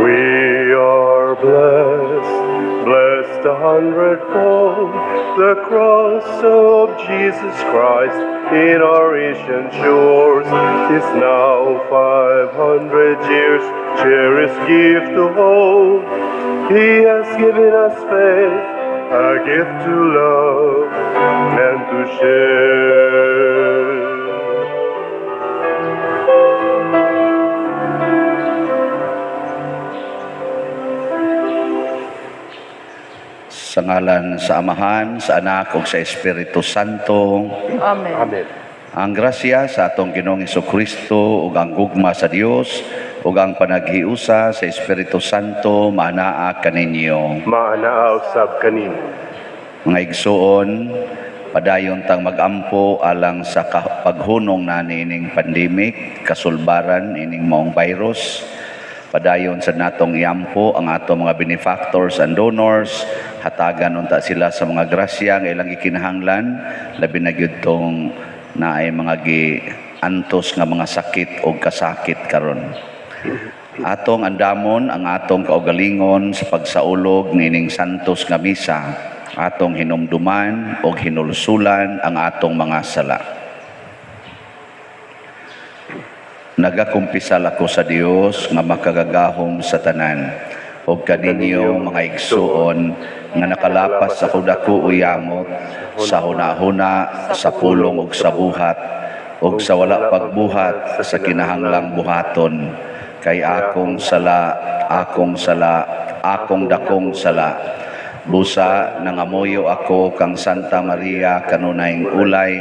We are blessed, blessed a hundredfold. The cross of Jesus Christ in our ancient shores is now 500 years, cherished gift to hold. He has given us faith, a gift to love and to share. Sa ngalan sa Amahan, sa Anak ug sa Espiritu Santo. Amen. Amen. Ang grasya sa atong Ginoong Kristo ug ang gugma sa Dios ug ang panaghiusa sa Espiritu Santo maanaa kaninyo. Maanaa usab kanimo. Mga igsuon, padayon tang magampo alang sa paghunong na niining pandemic, kasulbaran ining maong virus. Padayon sa natong iampo ang atong mga benefactors and donors, hatagan unta sila sa mga grasya nga ilang gikinahanglan, labi na gyud tong naay mga giantos nga mga sakit o kasakit karon. Atong andamon ang atong kaugalingon sa pagsaulog niining santos nga misa. Atong hinumduman og hinulsulan ang atong mga sala. Nagakumpisal ako sa Dios nga makagagahom sa tanan ug kaninyo, mga igsuon, nga nakalapas sa dako o yamot sa hunahuna, sa pulong ug sa buhat ug sa wala pagbuhat sa kinahanglang buhaton, kay akong sala, akong sala, akong dakong sala. Busa nangamuyo ako kang Santa Maria, kanunayng ulay,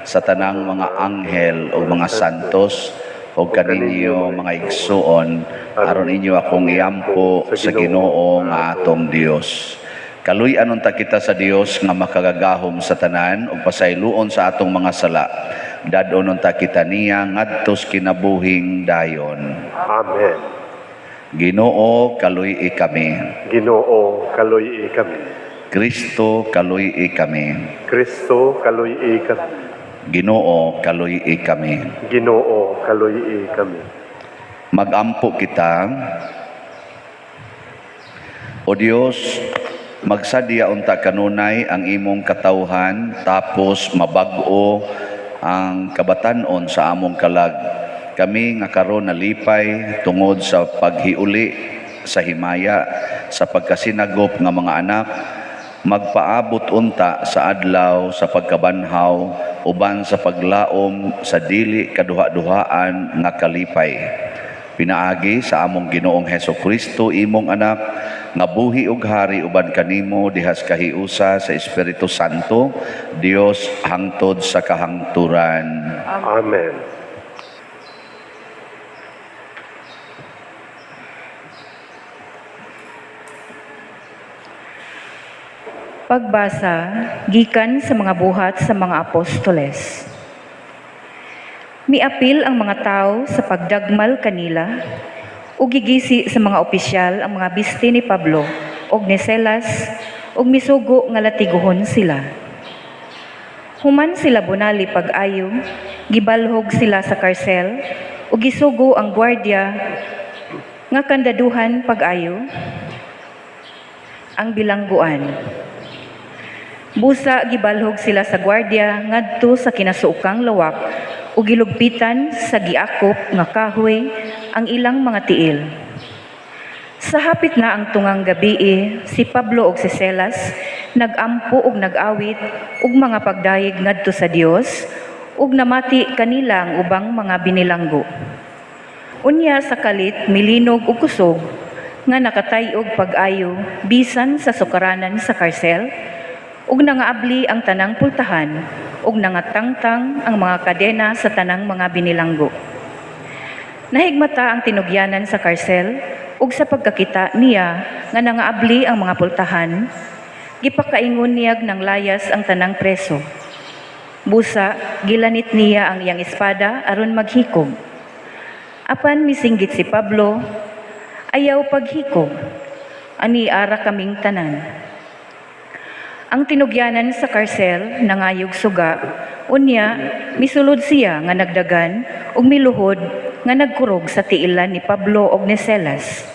sa tanang mga anghel ug mga santos ug kaninyo, mga igsuon, aron inyo akong iampo sa Ginoo nga atong Dios. Kaluy-an unta kita sa Dios nga makagagahom sa tanan ug pasayloon sa atong mga sala. Dad-on unta kita niya ngadto sa kinabuhing dayon. Amen. Ginoo, kaluy-i kami. Ginoo, kaluy-i kami. Kristo, kaluy-i kami. Kristo, kaluy-i kami. Ginoo, kaluy-i kami. Ginoo, kaluy-i kami. Magampo kita. O Dios, magsadya unta kanunay ang imong katawhan tapos mabag-o ang kabatan-on sa among kalag. Kami nga karon nalipay tungod sa paghiuli sa himaya sa pagkasinagop nga mga anak, magpaabot unta sa adlaw sa pagkabanhaw uban sa paglaom sa dili kaduha-duhaan nga kalipay. Pinaagi sa among Ginoong Heso Kristo, imong anak, nga buhi ug hari uban kanimo dihas kahiusa sa Espiritu Santo, Dios, hangtod sa kahangturan. Amen. Pagbasa gikan sa mga Buhat sa mga Apostoles. Miapil ang mga tao sa pagdagmal kanila ug gigisi sa mga opisyal ang mga bisti ni Pablo ug ni Silas ug misugo nga latiguhon sila. Human sila bunali pag-ayo, gibalhog sila sa karsel ug gisugo ang gwardiya nga kandaduhan pag-ayo ang bilangguan. Busa gibalhog sila sa gwardiya ngadto sa kinasuokang lawak ug gilugpitan sa giakop nga kahoy ang ilang mga tiil. Sa hapit na ang tungang gabii, si Pablo ug si Silas nagampo ug nag-awit og mga pagdayeg ngadto sa Dios ug namati kanila ang ubang mga binilanggo. Unya sa kalit milinog og kusog nga nakatay-og pag-ayo bisan sa sukaranan sa karsel ug nangaabli ang tanang pultahan ug nangatangtang ang mga kadena sa tanang mga binilanggo. Nahigmata ang tinugyanan sa karsel ug sa pagkakita niya nga nangaabli ang mga pultahan, gipakaingon niyag ng layas ang tanang preso. Busa gilanit niya ang iyang espada aron maghikog. Apan misinggit si Pablo, "Ayaw paghikog, ani ara kaming tanan." Ang tinugyanan sa karsel nangayog suga, unya misulod siya nga nagdagan ug miluhod nga nagkurog sa tiilan ni Pablo ug ni Silas.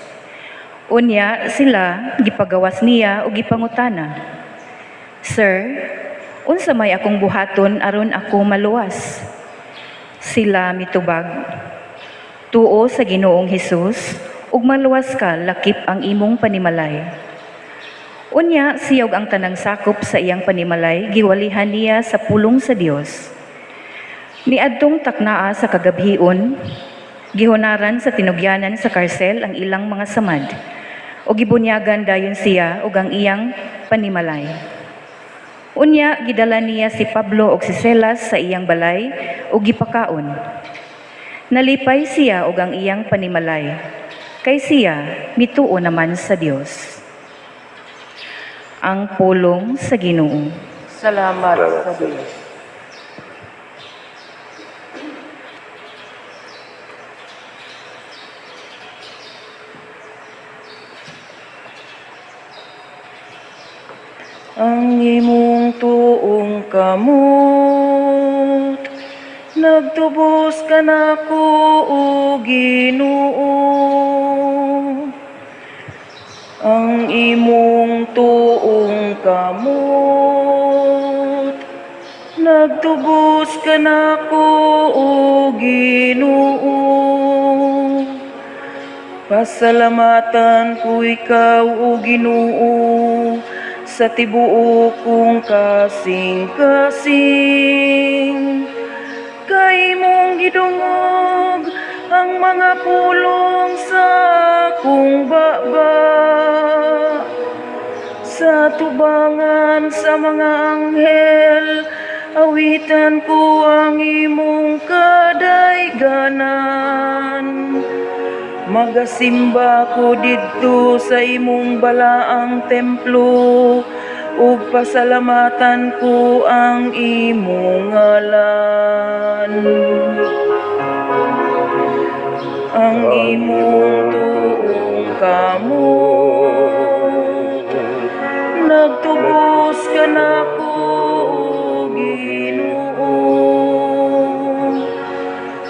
Unya sila gipagawas niya ug gipangutana, "Sir, unsa may akong buhaton aron ako maluwas?" Sila mitubag, "Tuo sa Ginoong Hesus ug maluwas ka lakip ang imong panimalay." Unya siya ug ang tanang sakop sa iyang panimalay giwalihan niya sa pulong sa Dios. Niadtong taknaa sa kagabhion, gihunaran sa tinugyanan sa karsel ang ilang mga samad, ug gibunyagan dayon siya ug ang iyang panimalay. Unya gidala niya si Pablo ug si Silas sa iyang balay ug gipakaon. Nalipay siya ug ang iyang panimalay, kay siya mituo naman sa Dios. Ang pulong sa Ginoo. Salamat Salamat sa sa Diyos. Ang imong tuong kamot, nagtubos kanako, o Ginoo. Ang imong tuong kamot, nagtubos kanako, o Ginoo. Pasalamatan ko ikaw, o Ginoo, sa tibuok kong kasing-kasing. Kay imong gidungog ang mga pulong sa akong baba. Sa tubangan sa mga anghel, awitan ko ang imong kadayganan. Magasimba ko didto sa imong balaang templo, ug pasalamatan ko ang imong ngalan. Ang imong tuong kamot, nagtubos kanako, o Ginoo.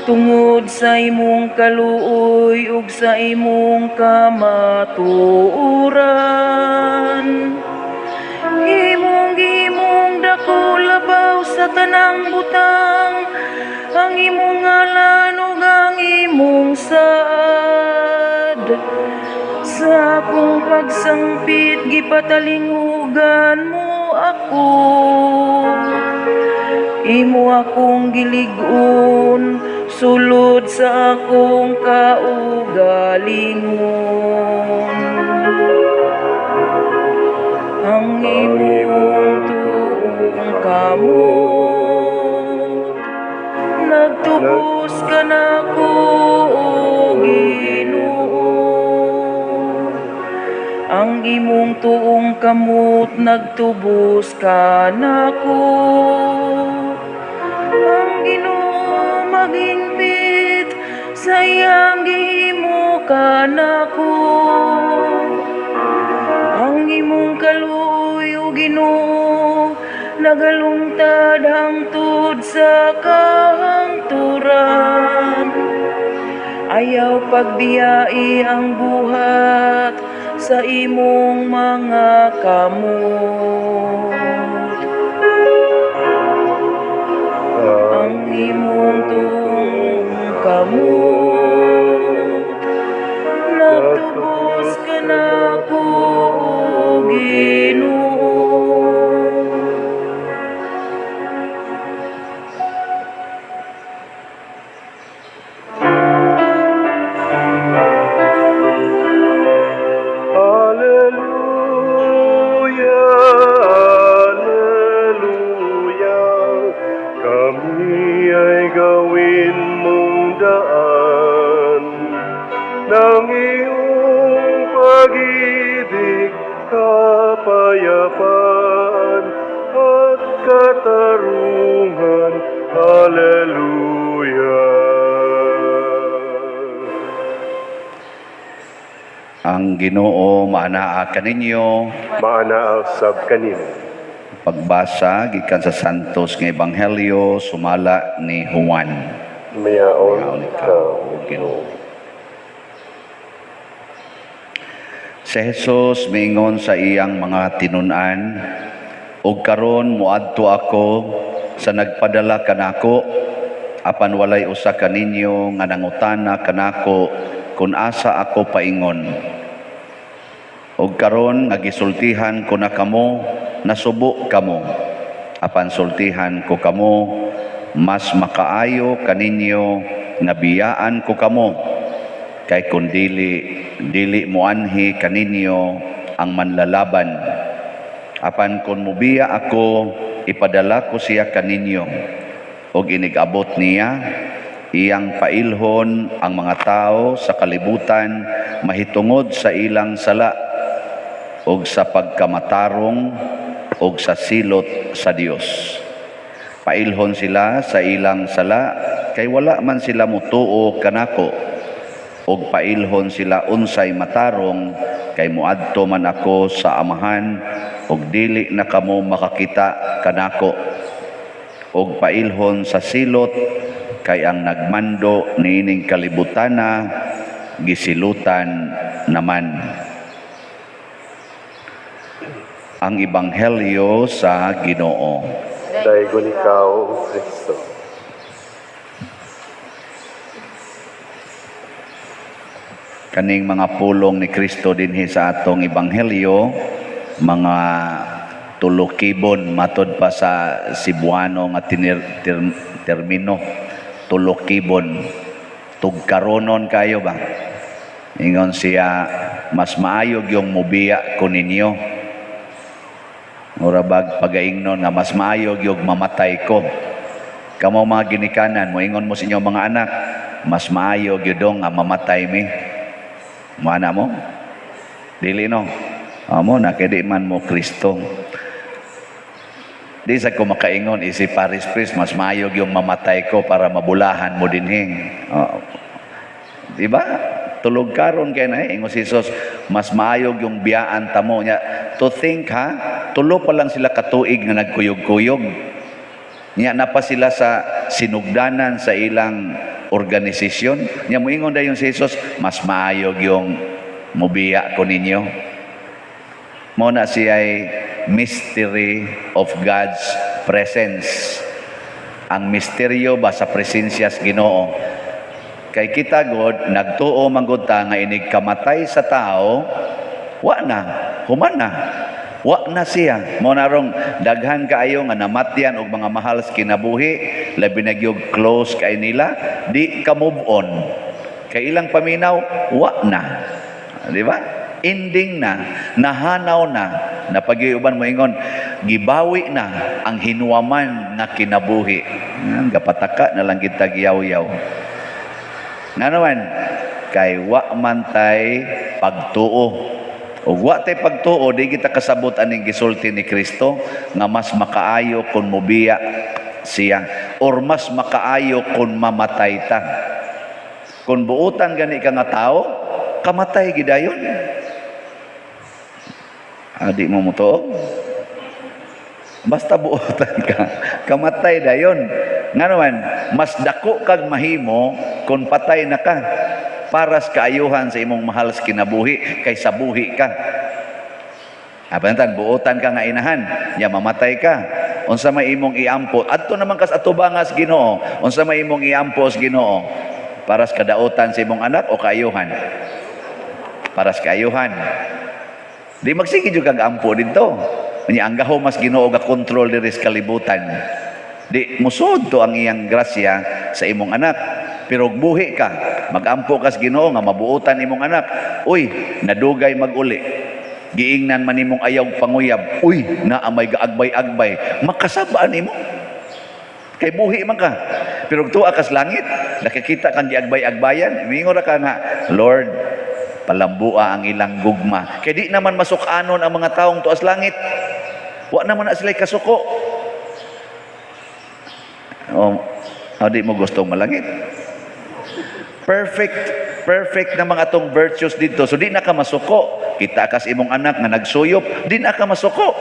Tungod sa imong kaluoy ug sa imong kamatuoran, imong gihimong dako labaw sa tanang butang ang imong ngalan ug ang imong saad. Sa akong pagsangpit gipatalinghugan mo ako. Imo akong gilig-on sulod sa akong kaugalingon. Ang imong tuong kamot, nagtubos kanako, o Ginoo. Ang imong tuong kamot nagtubos kanako. Ang Ginoo maghingpit sa iyang gihimo kanako. Ang imong kaluoy, o Ginoo, nagalungtad hangtod sa kahangturan. Ayaw pagbiyai ang buhat sa imong mga kamot. Ang imong tuong kamot, nagtubos kanako, o Ginoo. Alleluia, Alleluia, kami ay gawin mong daan ng iyong pag-ibig, kapayapaan at katarungan. Alleluia. Ang Ginoo maanaa kaninyo. Maanaa sab kanimo. Pagbasa gikan sa Santos nga Ebanghelyo sumala ni Juan. Mayaon Mayaon ikaw, ikaw, Ginoo. Si Jesus miingon sa iyang mga tinun-an, "Ug karon moadto ako sa nagpadala kanako, apan walay usa kaninyo nga nangutana kanako kung asa ako paingon. Ug karon nga gisultihan ko na kamo, nasubo kamo. Apan sultihan ko kamo, mas makaayo kaninyo nga biyaan ko kamo, kay kun dili, dili moanhi kaninyo ang Manlalaban. Apan kung mubiya ako, ipadala ko siya kaninyo. Ug inig-abot niya, iyang pailhon ang mga tao sa kalibutan mahitungod sa ilang sala ug sa pagkamatarong ug sa silot sa Dios. Pailhon sila sa ilang sala kay wala man sila mutuo kanako, ug pailhon sila unsay matarong kay moadto man ako sa Amahan ug dili na kamo makakita kanako, ug pailhon sa silot kay ang nagmando niining kalibutana gisilutan naman." Ang Ebanghelyo sa Ginoo. Daygon ikaw, Kristo. Kaning mga pulong ni Kristo dinhi sa atong ebanghelyo, mga tulokibon, matod pa sa Cebuano nga termino, tulokibon, tugkaronon kayo ba? Ingon siya, mas maayo yung mubiya ko ninyo. Mura bag pagaingnon nga mas maayo yung mamatay ko. Kamo mga ginikanan, moingon mo sa inyong mga anak, mas maayo gyud nga mamatay mi. Mana mo? Dili no. Amo na kay di man mo Kristo. Di sa ko makaingon isi parish priest, mas maayo yung mamatay ko para mabulahan mo dinhi. Oh. Di ba? Tulog karon kay na ingon si Jesus, mas maayo yung biyaan tamo niya. To think ha, tulo pa lang sila katuig nga nagkuyog-kuyog. Nya na pa sila sa sinugdanan sa ilang organisasyon. Nya moingon dayon si Jesus, mas maayo yung mubiya ko ninyo. Mo na siya'y mystery of God's presence. Ang misteryo ba sa presensya sa Ginoo. Kay kita god, nagtuo man gud ta nga inig kamatay sa tao, wa na, human na. Wa na siya. Mo na rong daghan kaayo nga namatyan og mga mahal sa kinabuhi, labi na gyud close kay nila, di ka move on. Kay ilang paminaw, wa na. Di ba? Ending na, nahanaw na, napagiuban mo ingon, gibawi na ang hinuwaman nga kinabuhi. Yan, gapataka na lang kita giyaw-yaw. Nga naman, kay wa man tay pagtuo. Ug wa tay pagtuo, di kita kasabot aning gisulti ni Kristo nga mas makaayo kung mobiya siya or mas makaayo kung mamatay ta. Kung buutan gani ka nga tao, kamatay gidayon. Adi mo mutuo? Basta buotan ka, kamatay dayon. Nga naman, mas dako kag mahimo kung patay na ka para sa kaayuhan sa imong mahal sa kinabuhi kaysa buhi ka. Apantan, buotan ka nga inahan, nya mamatay ka. Unsa may imong iampo? Adto naman kas atubangas Ginoo. Unsa may imong iampo sa Ginoo? Para sa kadautan sa imong anak o kaayuhan? Para sa kaayuhan. Di magsige jud kag ampo didto. Unya ang gahom mas Ginoo ga kontrol diri sa kalibutan. Di musod to ang iyang grasya sa imong anak. Pero buhi ka, magampo kas Ginoo nga mabuotan imong anak. Uy, nadugay maguli. Giingnan man nimong ayaw panguyab. Uy, naa may gaagbay-agbay. Makasabaan nimo. Kay buhi man ka. Pero tuwa kas langit, nakikita kang giagbay-agbayan, mingon ra ka nga, Lord, palambua ang ilang gugma. Kay di naman masukanon ang mga taong tuas langit. Wa naman na sila kasuko. O, o di mo gustong malangit. Perfect, perfect na mga atong virtues dito. So di na ka masuko. Kita kas imong anak nga nagsuyop, di na ka masuko.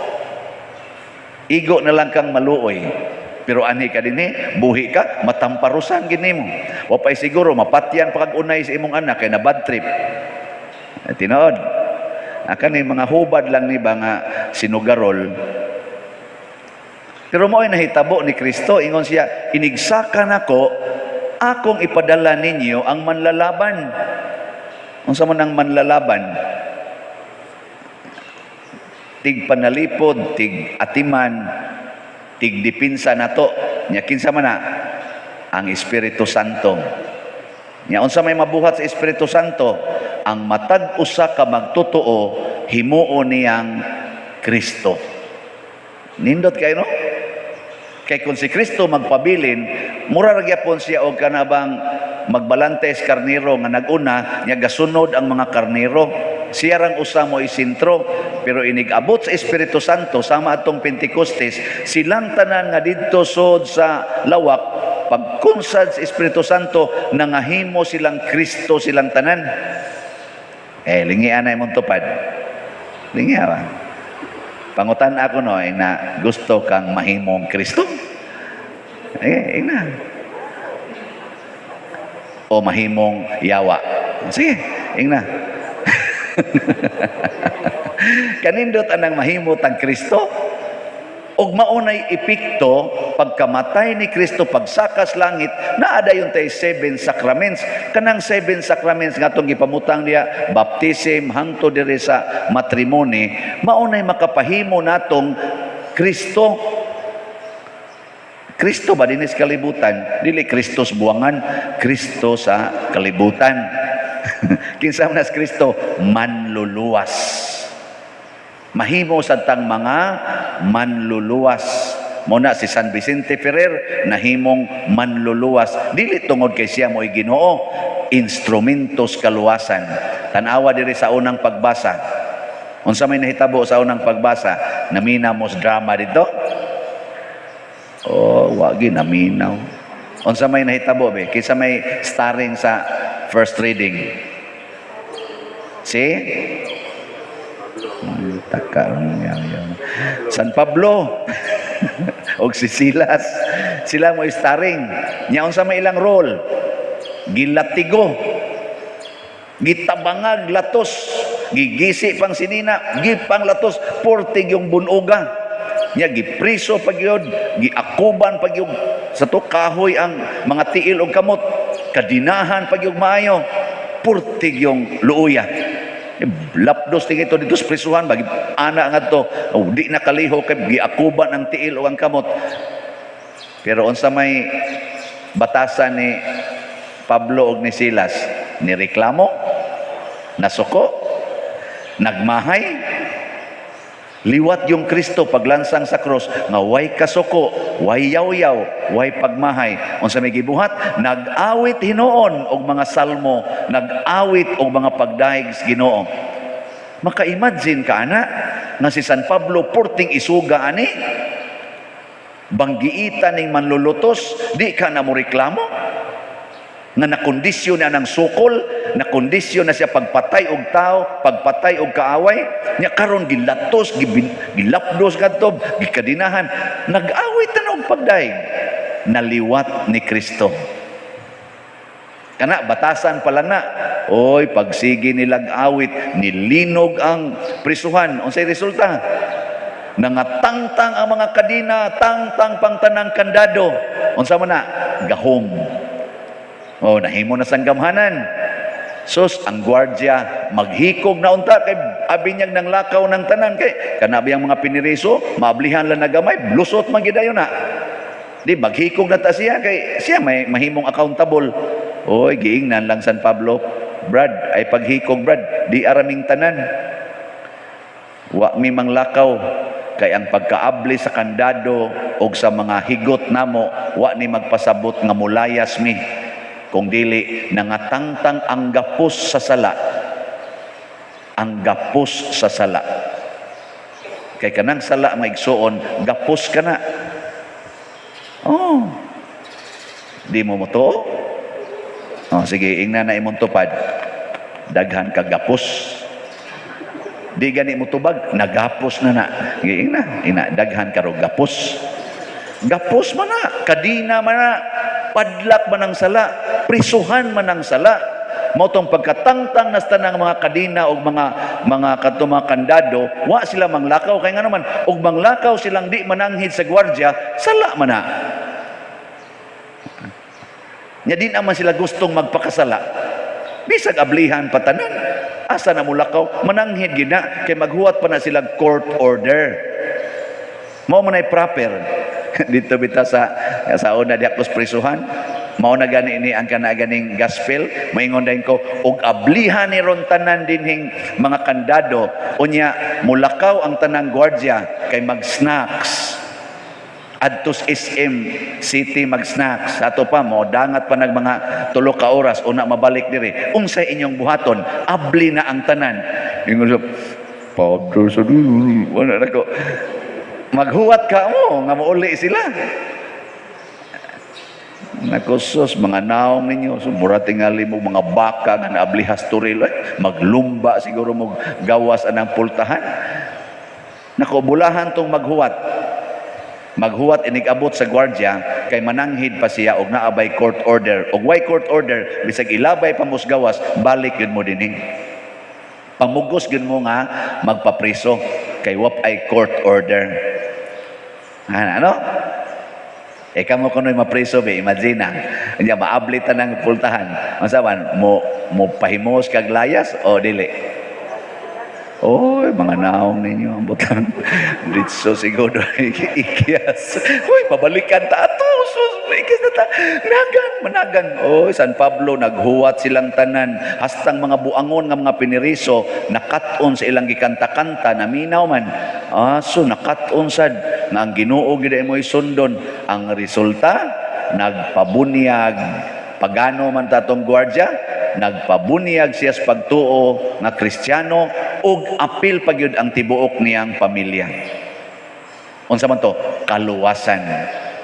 Igo na lang kang maluoy. Pero anhi ka dinhi, buhi ka, matamparusan gini mo. Wa pa'y siguro mapatyan pa kag unay sa imong anak kay na bad trip. Eh, tinuod. Kani mga hubad lang ni ba nga sinugarol. Pero mao'y nahitabo ni Kristo, ingon siya, "Inigsaka nako, akong ipadala ninyo ang manlalaban." Unsa man ang manlalaban? Tig panalipod, tig atiman, tig dipinsa nato. Nya kinsa man na? Ang Espiritu Santo. Nya unsa may mabuhat sa Espiritu Santo? Ang matag usa ka magtotoo himuon niyang Kristo. Nindot kayo, no? Kay kung si Kristo magpabilin, mura ra gyapon siya og kanabang magbalantes karniro nga naguna, nya gasunod ang mga karniro. Siya rang usa mo isentro, pero inig-abot sa Espiritu Santo sama atong Pentecostes, silang tanan nga didto sod sa lawak, pagkunsad sa Espiritu Santo, nangahimo silang Kristo silang tanan. Eh, lingian na imong tupad. Lingia ba? Pangutan ako, no, eh, na gusto kang mahimong Kristo? Eh, na. O mahimong yawa. Sige, ingna. Kanindot anang mahimot ang Kristo. Og maunay epekto pagkamatay ni Kristo, pagsakas langit, naa dayon tay seven sacraments. Kanang seven sacraments nga atong gipamutang diya, baptism hangtod diri sa matrimony, maunay makapahimo natong Kristo. Kristo ba dinis kalibutan? Dili Kristo sa buangan, Kristo sa kalibutan. Kinsa man as Kristo? Manluluwas. Mahimo sad tang mga manluluwas. Muna si San Vicente Ferrer nahimong manluluwas dili tungod kay siya mo'y Ginoo, instrumentos kaluwasan. Tan-awa diri sa unang pagbasa. Unsa may nahitabo sa unang pagbasa? Naminaw mo sa drama dito? Oh, wagi naminaw. Unsa may nahitabo be? Kinsa may starring sa first reading? Si taka San Pablo og si Silas, sila mo starring. Nya unsa may ilang role? Gilatigo, gitabangag, latos, gigisi pang sinina, gipang latos, portig yung bunuga. Nya gipriso pa gyud, giakuban pa gyud sa to kahoy ang mga tiil og kamot, kadinahan pa gyud maayo, purtig yung luoya. Eh, lapdos tingin ito dito sa prisuhan bagi ana ngadto, oh, di na kaliho kay giakuban ang tiil o ang kamot. Pero unsa may batasan ni Pablo og ni Silas? Ni reklamo, nasuko, nagmahay? Liwat yung Kristo paglansang sa cross nga way kasuko, way yaw-yaw, way pagmahay. Unsa may gibuhat? Nag-awit hinuon og mga salmo, nag-awit og mga pagdayeg sa Ginoo. Maka-imagine ka ana nga si San Pablo porting isuga ani, banggiitan ning manlulutos, di ka na mo reklamo? Nga nakondisyon na ng sukol, nakondisyon na siya pagpatay og tao, pagpatay og kaaway, nya karon gilatos, gilapdos kadto, gikadinahan, nag-awit na og pagdayeg, naliwat ni Kristo. Kana batasan pa lang na. Oy, pagsige nilag awit, nilinog ang prisuhan. Unsay resulta? Nangatangtang ang mga kadina, tangtang pang tanang kandado. Unsa man na? Gahom. Oh, nahimo na sang gamhanan. Sus, ang gwardya maghikog na unta kay abi niyang nang lakaw ng tanan kay kana ang mga piniriso, maablihan lang na gamay, lusot man gyud na. Di maghikog na ta siya kay siya may mahimong accountable. Oy, giingnan lang San Pablo, "Brad, ay paghikog, Brad, di araming tanan. Wa mi manglakaw kay ang pagkaabli sa kandado og sa mga higot namo wa ni magpasabot nga mulayas mi. Kung dili nangatangtang ang gapos sa sala, ang gapos sa sala." Kay kanang sala, mga igsuon, gapos ka na. Oh. Di mo mo to? Oh, sige, ingna na imong tupad. Daghan ka gapos. Di gani mo tubag, nagapos na na. Sige, ingna, ingna, daghan ka ro gapos. Gapos man na, kadina man na, padlak man ang sala, prisuhan man ang sala. Mao tong pagkatangtang nas tanang mga kadina og mga kadto mga kandado, wa sila manglakaw kay nga naman og manglakaw silang di mananghid sa gwardiya, sala man na. Nya di naman sila gustong magpakasala. Bisag ablihan pa tanan, asa na mulakaw, mananghid gina kay maghuwat pa na sila court order. Mao man ay proper. Dito bita sa una di ako prisuhan. Mao na gani ni ang kana ganing gospel, moingon dayon ko og ablihan ni ron tanan dinhing mga kandado, unya mulakaw ang tanang gwardiya kay mag-snacks adtos SM City, mag-snacks. Ato pa mo dangat pa nag mga 3 ka oras una mabalik diri. Unsay inyong buhaton? Abli na ang tanan. Ingon sa Pablo sa wala na ko. Maghuwat ka mo nga mouli sila. Nako sus, mga naong ninyo. So, mura tingali mo mga baka nga naablihas turil. Eh, maglumba siguro mo gawas anang pultahan. Nako, bulahan tong maghuwat. Maghuwat inig-abot sa gwardiya kay mananghid pa siya og naabay court order. Og way court order, bisag ilabay pa mos gawas, balik yun mo dinhi. Pamugos yun mo nga magpapriso kay wap ay court order. Ano? Ano? Eh kamo kuno'y mapriso be, imagine na. Nya maabli ta ng pultahan. Unsa man mo mo pahimos kag layas o dili? Oy, mga naong ninyo ang butang. Ditso siguro ikyas. Uy, pabalikan ta ato. Sus, ikyas na ta. Nagan, managan. Oy, San Pablo, naghuwat silang tanan. Hastang mga buangon nga mga piniriso, nakat-on sa ilang gikanta-kanta, naminaw man. Ah, so nakat-on sad nga ang Ginoo gid mo'y sundon. Ang resulta, nagpabunyag pagano man tatong gwardiya, nagpabunyag siya sa pagtuo nga Kristiyano ug apil pa gyud ang tibuok niyang pamilya. Unsa man to? Kaluwasan.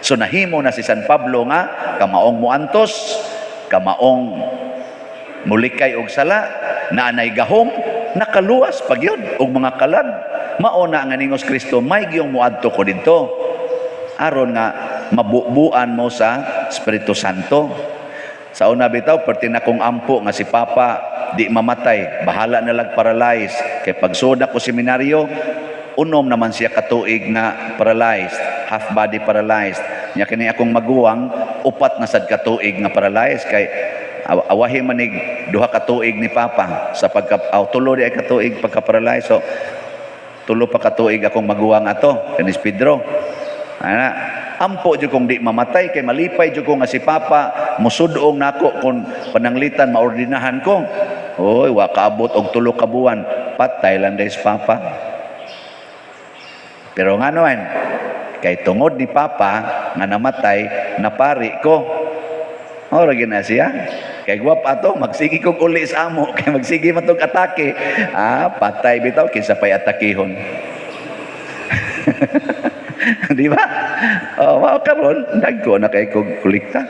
So nahimo na si San Pablo nga kamaong muantos, kamaong mulikay og sala, naanay gahom, nakaluwas pa gyud og mga kalag. Mao na nga ningos Kristo, may giyong muadto ko didto aron nga mabubuan mo sa Espiritu Santo. Sa una bitaw, perti na kong ampo nga si Papa di mamatay, bahala na lag paralyzed. Kay pagsud ko seminaryo, 6 naman siya katuig nga paralyzed, half body paralyzed. Nya kini akong maguwang, 4 na sad katuig nga paralyzed kay awahi manig 2 ka tuig ni Papa sa pagka aw, 3 di ay katuig pagka paralyzed. So 3 pa katuig akong maguwang ato, kanis Pedro. Ana, ampo jud kong di mamatay kay malipay jud ko nga si Papa musudong nako kung pananglitan maordinahan ko. Oy, wa kaabot og 3 ka buwan, patay lang dahil si Papa. Pero nga naman, kay tungod ni Papa nga namatay, napari ko. Ora na siya. Kay gwap ato, magsige kog uli sa amo, kay magsige man tong atake. Ah, patay bitaw kinsa pay atakihon. Di ba? Oh, mao karon dagko na kay kog kolekta.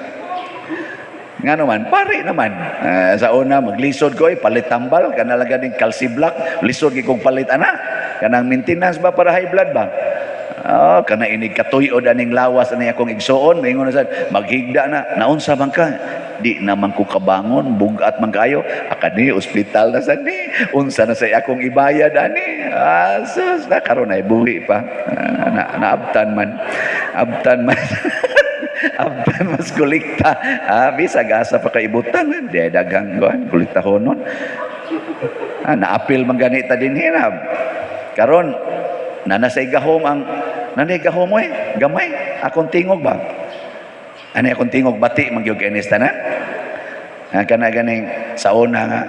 Nga naman, pari naman. Ah, sa una, maglisod ko, eh, palit tambal, kana lang ganing calci block, lisod gyud kong palit ana. Kanang maintenance ba para high blood ba? Oh, kana inig katuyod aning lawas ani akong igsuon, maingon na sad, maghigda na, naunsa man ka? Di naman ko kabangon, bugat man kayo. Akani ospital na sad ni. Unsa na say akong ibayad ani? Ah, sus, na karon ay buhi pa. Ah, na, naabtan man. Abtan man. Abtan mas kolekta. Ah, bisag asa pa kaibutan, di ay daghang kuan kolekta honon. Ah, naapil man gani ta dinhi na. Karon nanasay gahom ang nanay gahom eh, gamay akong tingog ba? Ano akong tingog bati man gyud kay tanan. Ah, kana ganing sa una nga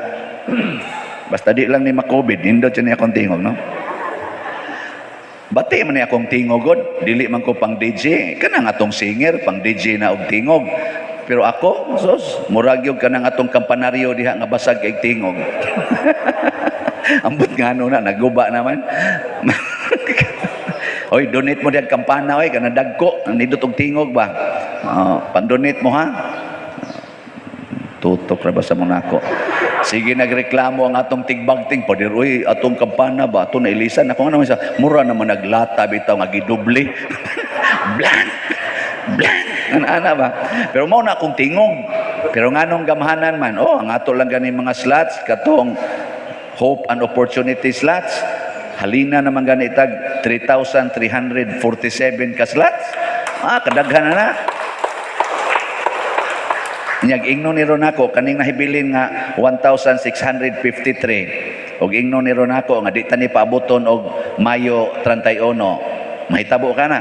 basta di lang ni ma-COVID, nindot siya ni akong tingog, no? Bati man ni akong tingog god, dili man ko pang DJ, kanang atong singer pang DJ na og tingog. Pero ako, sus, murag gyud kanang atong kampanaryo diha nga basag kay tingog. Ambot nga ano na, naguba naman. Oy, donate mo diyan kampana oy, kanang dagko, nindot og tingog ba? Oh, pang-donate mo ha. Tutok ra ba sa Monaco? Sige, nagreklamo ang atong tigbagting pader, uy, atong kampana ba ato nailisan ako nga naman sa mura naman naglata bitaw nga gidoble. Blank. Blank. Ana ba? Pero mao na akong tingog. Pero nganong gamhanan man? Oh, ang ato lang gani mga slots katong hope and opportunity slots. Halina naman gani tag 3,347 ka slots. Ah, kadaghan na na. Nyag ingnon ni nako kaning nahibilin nga 1,653. Og ingnon ni nako nga di ta ni paaboton og Mayo 31. Mahitabo ka na.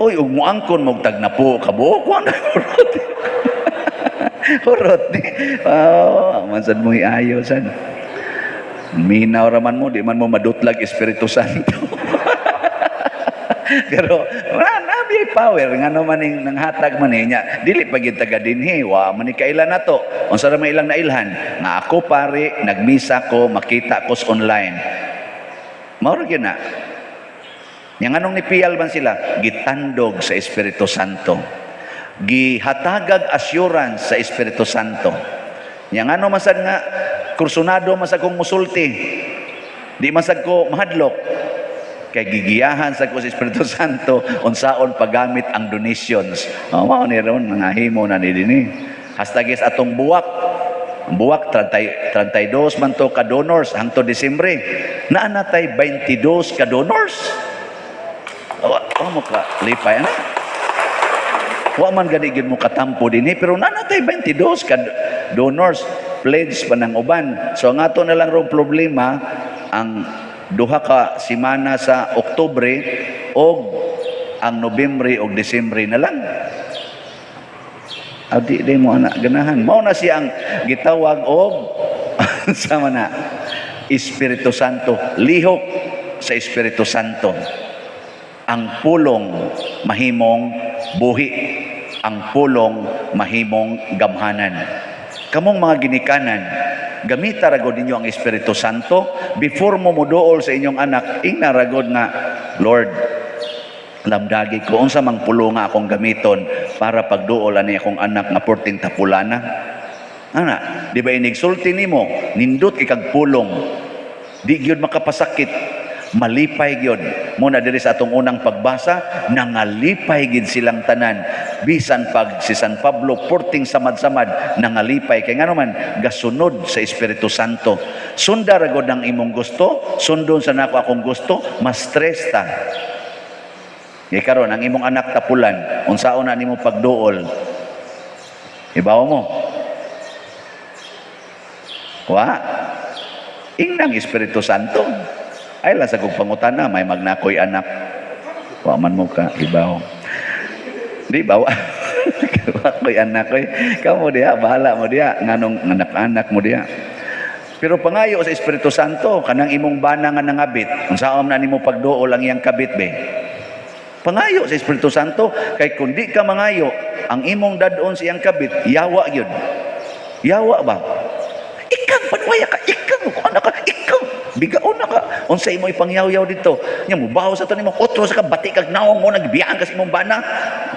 Uy, ug muangkon mo og tag napo ka buok wa na, hurot. Hurot ni. Oh, man sad mo iayo sad. Minaw ra man mo, di man mo madutlag Espiritu Santo. Pero wala na may power nga no man ning nanghatag man niya. Dili pa gyud taga dinhi, wa man ni kaila nato. Unsa ra man ilang nailhan nga ako pare nagmisa ko, makita ko sa online. Mao ra gyud na. Nya nganong nipiyal man sila? Gitandog sa Espiritu Santo. Gihatagag assurance sa Espiritu Santo. Nya ngano man sad nga kursunado man sad kong musulti. Di man sad ko mahadlok kay gigiyahan sa ko sa Espiritu Santo unsaon paggamit ang donations. Oh, mao ni ron mga himo na ni dinhi. Hastagis atong buwak. Ang buwak 30, 32 man to ka donors hangtod Disyembre. Naa na tay 22 ka donors. Oh, oh mo ka lipay ana. Wa man gani gyud mo katampo dinhi, pero naa na tay 22 ka donors, pledge pa ng uban. So ang ato na lang rong problema ang 2 ka semana sa Oktubre og ang Nobyembre og Disyembre na lang. Adi di mo anak ganahan. Mao na siya ang gitawag og sama na Espiritu Santo, lihok sa Espiritu Santo. Ang pulong mahimong buhi, ang pulong mahimong gamhanan. Kamong mga ginikanan, gamita ragod ninyo ang Espiritu Santo before mo moduol sa inyong anak, ingna ragod nga, "Lord, lamdagi ko unsa mang pulong nga akong gamiton para pagduol ani akong anak nga porting tapulana." Ana, di ba inigsulti nimo, nindot kay kag pulong. Di gyud makapasakit, malipay gyud. Mo na diri sa atong unang pagbasa, nangalipay gid silang tanan. Bisan pag si San Pablo porting samad-samad, nangalipay kay ngano man gasunod sa Espiritu Santo. Sunda ra gud ang imong gusto, sundon sa nako akong gusto, mas stress ta. Kay karon ang imong anak tapulan, unsaon na nimo pagduol? Ibaw mo. Wa. Ingnang Espiritu Santo. Ay lang sa kong pangutana, may magnakoy anak. Wa man mo ka, ibaw. Di ba? Wa ko'y anak ko'y. Kamo diha, bahala mo diha. Nganong anak-anak mo diha. Pero pangayo sa Espiritu Santo, kanang imong bana nga nangabit, unsaon na nimo pagduol ang iyang kabit be? Pangayo sa Espiritu Santo, kay kung di ka mangayo, ang imong dadon sa iyang kabit, yawa gyud. Yawa ba? Ikang panuwaya ka, ikang kuan ka, ikang bigaon na ka. Unsa imo ipangyaw-yaw dito? Nya mubaho sa to nimo, otro sa ka bati kag naong mo nagbiyaan ka sa imong bana.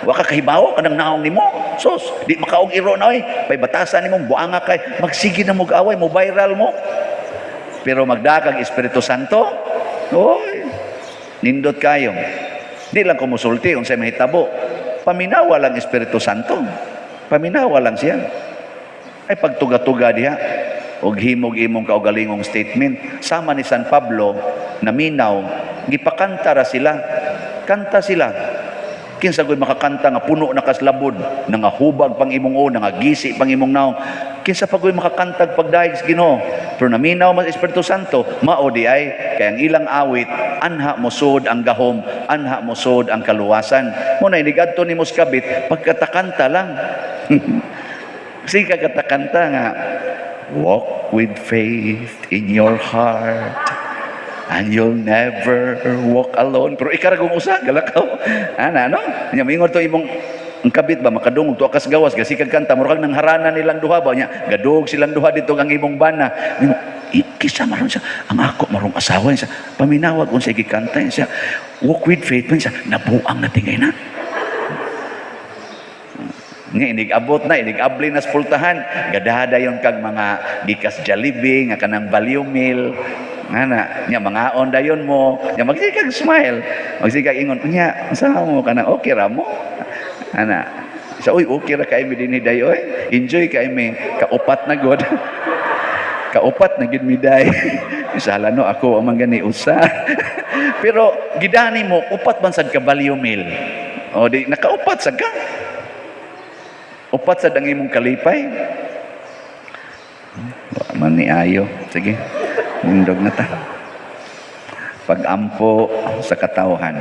Wa ka kahibawo kanang naong nimo. Sos, di makaog iro na oy. Pay batasan nimong buanga kay magsige na mo away mo, viral mo. Pero magdakag Espiritu Santo, oy, nindot kayo. Di lang ko musulti unsay mahitabo. Paminawa lang Espiritu Santo. Paminawa lang siya. Ay pagtuga-tuga diha og himog imong kaugalingong statement sama ni San Pablo naminaw, gipakanta ra sila, kanta sila. Kinsa ko'y makakanta nga puno na kaslabod, nangahubag pang imong o, nangagisi pang imong naong? Kinsa pa ko'y makakantag pagdayeg sa Ginoo? Pero naminaw mas Espiritu Santo, mao di ay kay ang ilang awit anha mosud ang gahom, anha mosud ang kaluwasan. Mo na inigadto ni Moskabit pagkatakanta lang. Sige katakanta nga, "Walk with faith in your heart and you'll never walk alone." Pero ikaragong usa, galakaw. Ana, no? Nya, mingon to imong ang kabit ba, makadungog tuwa kas gawas, gasi kag kanta, murag nang harana nilang duha ba, nya, gadug silang duha dito ang imong bana. Mingon, "Kisa maron siya, ang ako marong asawa niya, paminawag unsay gikanta siya, 'Walk with faith' man siya, nabuang na tingay na." Nga inig-abot na, inig-abli na sa pultahan. Gadada yon kag mga gikas Jollibee, nga kanang value meal. Nga na, nya mangaon dayon mo. Nya magsikag smile. Magsikag ingon, nya, unsa mo kanang okay ra mo? Ana, Sa uy, okay ra kay mi dinhi day oy. Enjoy kay mi. Kaupat na god. Kaupat na gid mi day. Sala no ako ang man gani usa. Pero gidani mo upat man sad ka value meal. O di nakaupat sad ka. Upat sad ang imong kalipay. Wa man ni ayo. Sige. Nindog na ta. Pag-ampo sa katawhan.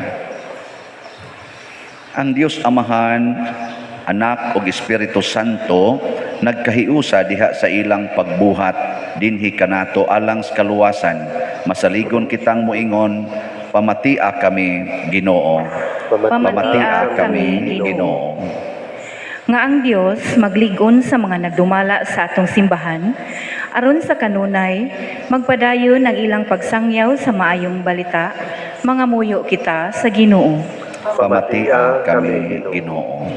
Ang Dios Amahan, Anak ug Espiritu Santo nagkahiusa diha sa ilang pagbuhat dinhi kanato alang sa kaluwasan. Masaligon kitang moingon, pamatia kami, Ginoo. Pamatia kami, Ginoo. Nga ang Dios magligon sa mga nagdumala sa atong simbahan aron sa kanunay magpadayon ang ilang pagsangyaw sa maayong balita, mangamuyo kita sa Ginoo. Pamatia kami, Ginoo.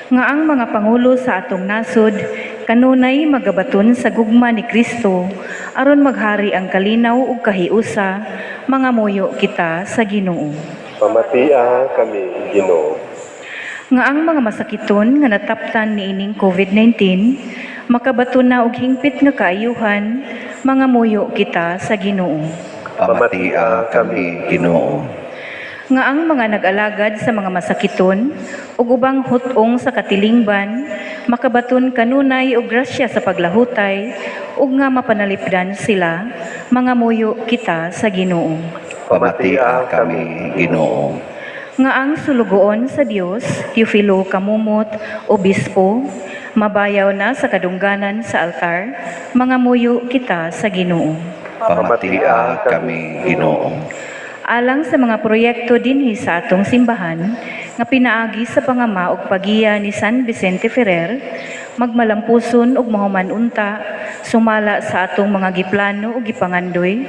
Nga ang mga pangulo sa atong nasod kanunay magabaton sa gugma ni Kristo aron maghari ang kalinaw ug kahiusa, mangamuyo kita sa Ginoo. Pamatia kami, Ginoo. Nga ang mga masakiton nga nataptan niining COVID-19 makabaton na og hingpit nga kaayuhan, mangamuyo kita sa Ginoo. Pamatia kami, Ginoo. Nga ang mga nag-alagad sa mga masakiton ug ubang hut-ong sa katilingban makabaton kanunay og grasya sa paglahutay ug nga mapanalipdan sila, mangamuyo kita sa Ginoo. Pamatia kami, Ginoo. Nga ang sulugoon sa Dios, Teofilo Kamumot, Obispo, mabayaw na sa kadungganan sa altar, mangamuyo kita sa Ginoo. Pamatia kami, Ginoo. Alang sa mga proyekto dinhi sa atong simbahan nga pinaagi sa pangama ug pagiya ni San Vicente Ferrer, magmalampuson ug mahuman unta sumala sa atong mga giplano ug gipangandoy,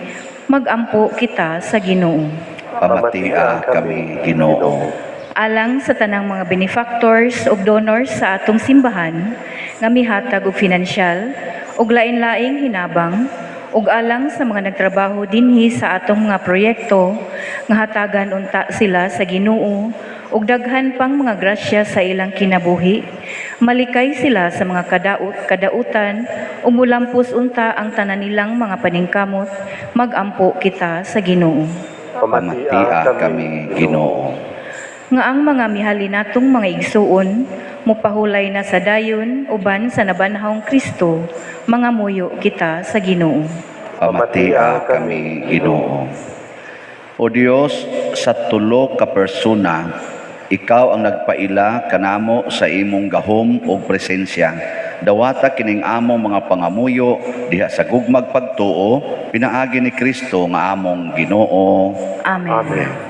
magampo kita sa Ginoo. Pamatia kami, Ginoo. Alang sa tanang mga benefactors ug donors sa atong simbahan nga mihatag og finansyal ug lain-laing hinabang ug alang sa mga nagtrabaho dinhi sa atong mga proyekto nga hatagan unta sila sa Ginoo ug daghan pang mga grasya sa ilang kinabuhi, malikay sila sa mga kadautan ug mulampos unta ang tanan nilang mga paningkamot, magampo kita sa Ginoo. Pamatia kami, Ginoo. Nga ang mga mihali natong mga igsuon mupahulay na sa dayon uban sa nabanhawng Kristo, mangamuyo kita sa Ginoo. Pamatia kami, Ginoo. O Dios, sa tulo ka persona, ikaw ang nagpaila kanamo sa imong gahom ug presensya. Dawata kining among mga pangamuyo diha sa gugmag pagtuo pinaagi ni Kristo nga among Ginoo. Amen. Amen.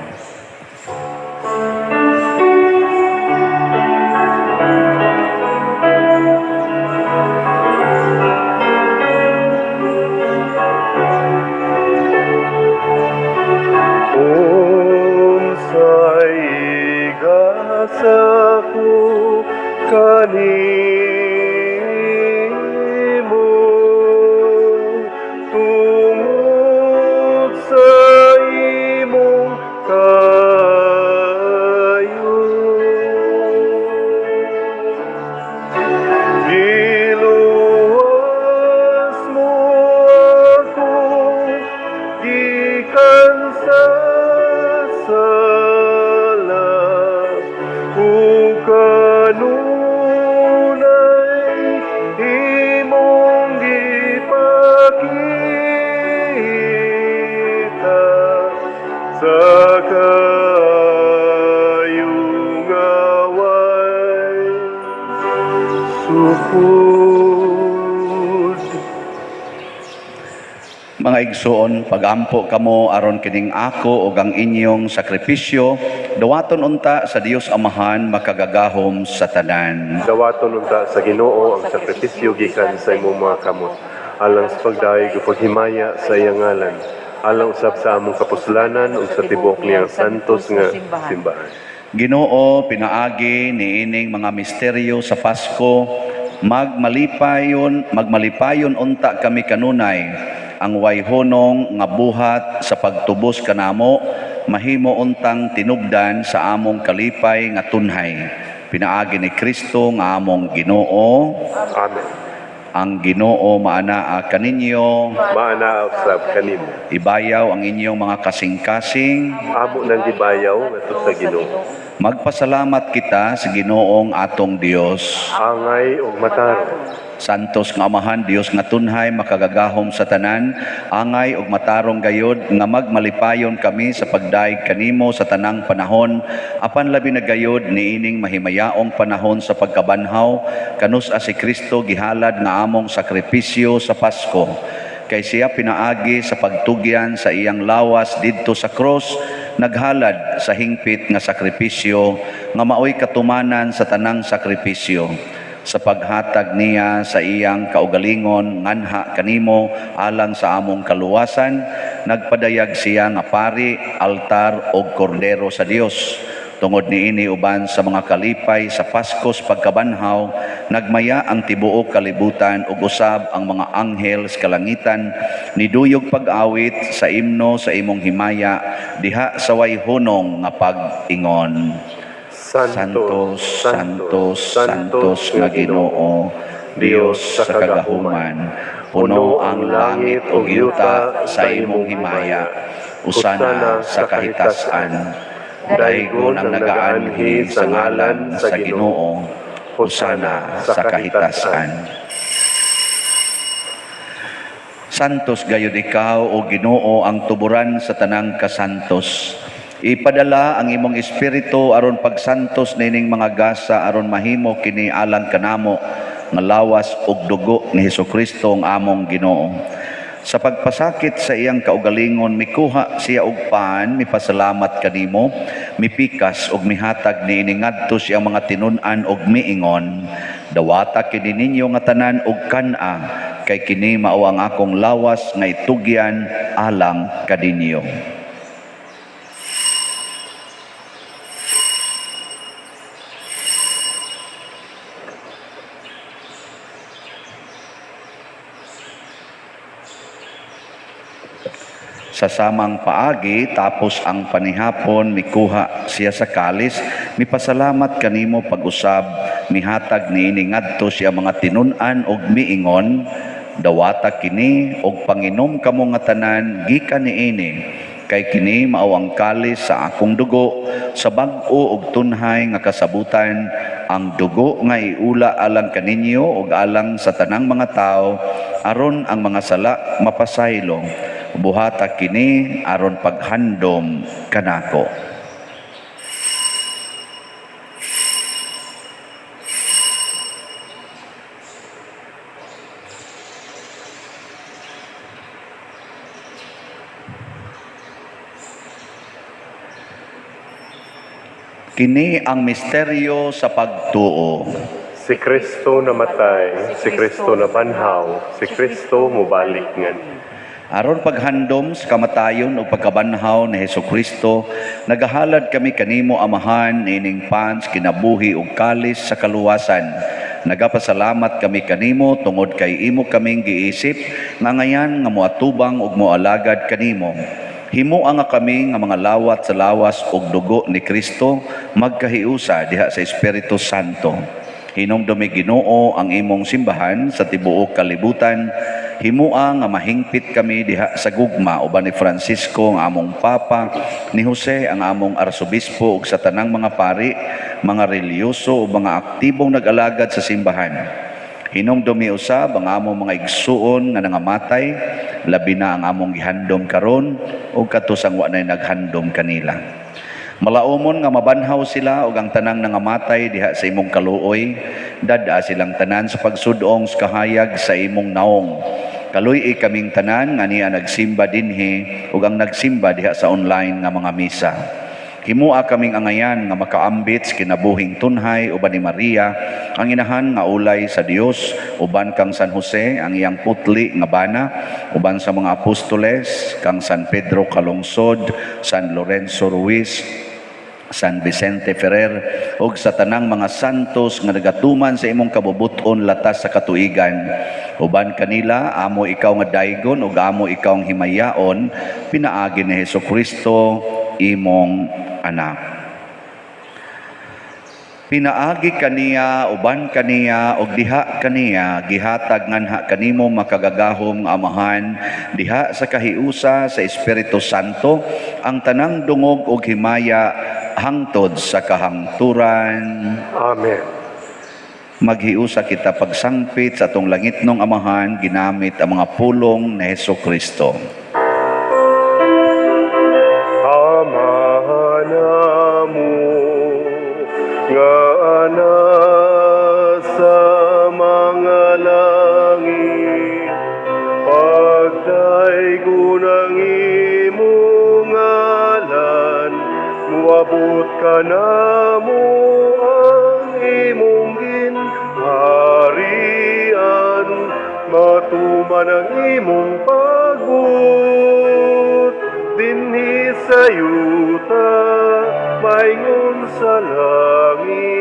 Unsay gasa ko kanimo tungod sa imong kaayo? Giluwas mo ako gikan sa sala ug kanunay imong gipakita sa kaayo nga way sukod. Mga igsoon, pagampo kamo aron kining ako ug ang inyong sakripisyo dawaton unta sa Dios Amahan makagagahom sa tanan. Dawaton unta sa Ginoo ang sakripisyo gikan sa imong mga kamot alang sa pagdayeg ug paghimaya sa iyang ngalan, alang usab sa among kapuslanan ug sa tibuok niyang santos nga simbahan. Ginoo, pinaagi niining mga misteryo sa Pasko, magmalipayon unta kami kanunay ang way hunong nga buhat sa pagtubos kanamo mahimo untang tinubdan sa among kalipay nga tunhay. Pinaagi ni Kristo nga among Ginoo. Amen. Ang Ginoo maanaa kaninyo. Maanaa usab kanimo. Ibayaw ang inyong mga kasing-kasing. Amo nang gibayaw ngadto sa Ginoo. Magpasalamat kita sa Ginoong atong Dios. Angay ug matarong. Santos nga Amahan, Dios nga tunhay, makagagahom sa tanan, angay ug matarong gayod nga magmalipayon kami sa pagdayeg kanimo sa tanang panahon, apan labi na gayod niining mahimayaong panahon sa pagkabanhaw, kanus-a si Kristo gihalad nga among sakripisyo sa Pasko. Kay siya pinaagi sa pagtugyan sa iyang lawas didto sa cross, naghalad sa hingpit nga sakripisyo nga maoy katumanan sa tanang sakripisyo sa paghatag niya sa iyang kaugalingon nganha kanimo alang sa among kaluwasan. Nagpadayag siya nga pari, altar og kordero sa Dios. Tungod niini uban sa mga kalipay sa Paskos pagkabanhaw, nagmaya ang tibuok kalibutan ug usab ang mga anghel sa kalangitan niduyog pag-awit sa imno sa imong himaya diha sa way hunong nga pag-ingon. Santos, Santos, Santos nga Ginoo, Dios sa kagahuman, puno ang langit ug yuta sa imong himaya. Usana sa kahitasan. Daygon ang nagaanhi sa ngalan sa Ginoo. Hosana sa kahitasan. Santos gayud ikaw, o Ginoo, ang tuburan sa tanang kasantos. Ipadala ang imong espiritu aron pagsantos nining mga gasa aron mahimo kini alang kanamo nga lawas ug dugo ni Hesukristo ang among Ginoo. Sa pagpasakit sa iyang kaugalingon, mikuha siya og pan, mipasalamat kanimo, mipikas ug mihatag niini ngadto sa iyang mga tinun-an ug miingon: "Dawata kini ninyo nga tanan ug kan-a, kay kini mao ang akong lawas nga itugyan alang kaninyo." Sa samang paagi, tapos ang panihapon, mikuha siya sa kalis, mipasalamat kanimo pag-usab, mihatag niini ngadto sa iyang mga tinun-an og miingon: "Dawata kini og panginom kamo nga tanan gikan niini, kay kini mao ang kalis sa akong dugo sa bag-o og tunhay nga kasabutan, ang dugo nga iula alang kaninyo ug alang sa tanang mga tawo aron ang mga sala mapasaylo. Buhata kini aron paghandom kanako." Kini ang misteryo sa pagtuo. Si Kristo namatay, si Kristo nabanhaw, si Kristo mubalik ngan. Aron paghandom sa kamatayon o pagkabanhaw ni Hesukristo, nagahalad kami kanimo, Amahan, ining pan sa kinabuhi ug kalis sa kaluwasan. Nagapasalamat kami kanimo tungod kay imo kaming giisip nga ngayan nga moatubang ug moalagad kanimo. Himoa nga kami nga mga lawat sa lawas ug dugo ni Kristo magkahiusa diha sa Espiritu Santo. Hinumdumi, Ginoo, ang imong simbahan sa tibuok kalibutan. Himoa nga mahingpit kami diha sa gugma uban ni Francisco ang among Papa, ni Jose ang among Arsobispo ug sa tanang mga pari, mga relihiyoso ug mga aktibong nag-alagad sa simbahan. Hinumdumi usab ang among mga igsuon nga nangamatay, labi na ang among gihandom karon ug katusang wa nay naghandom kanila. Malaumon nga mabanhaw sila ug ang tanang nangamatay diha sa imong kaluoy, dad-a silang tanan sa pagsudong sa kahayag sa imong naong. Kaluy-i kaming tanan nga niya nagsimba dinhi ug ang nagsimba diha sa online nga mga misa. Himoa kaming angayan nga makaambit sa kinabuhing tunhay uban ni Maria, ang inahan nga ulay sa Dios, uban kang San Jose, ang iyang putli nga bana, uban sa mga apostoles, kang San Pedro Calungsod, San Lorenzo Ruiz, San Vicente Ferrer, ug sa tanang mga santos nga nagatuman sa imong kabubuton latas sa katuigan. Uban kanila, amo ikaw nga daygon ug amo ikaw ang himayaon pinaagi ni Hesukristo imong anak. Pinaagi kaniya, uban kaniya, ug diha kaniya, gihatag nganha kanimo makagagahom nga Amahan, diha sa kahiusa sa Espiritu Santo, ang tanang dungog ug himaya hangtod sa kahangturan. Amen. Maghiusa kita pagsangpit sa atong langitnong Amahan, ginamit ang mga pulong ni Heso Kristo. Ama namo nga nasa mga langit, pagdaygon ang imong ngalan, muabot kanamo ang imong ginharian, matuman ang imong pagbuot dinhi sa yuta maingon sa langit.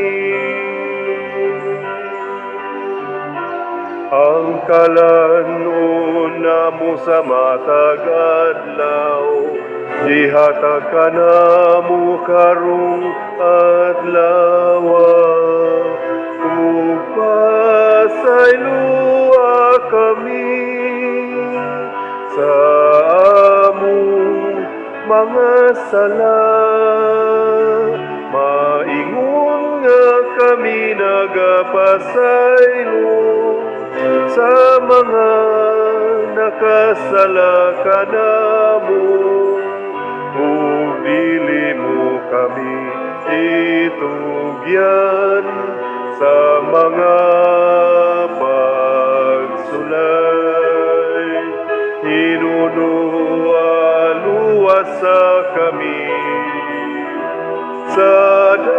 Ang kalan-on namo sa matag adlaw, ihatag kanamo karong adlaw, ug pasayloa kami sa among mga sala, maingon nga kami nagapasaylo sa mga nakasala kanamo, ug dili mo kami itugyan sa mga pagsulay, hinunua luwasa kami sa dautan.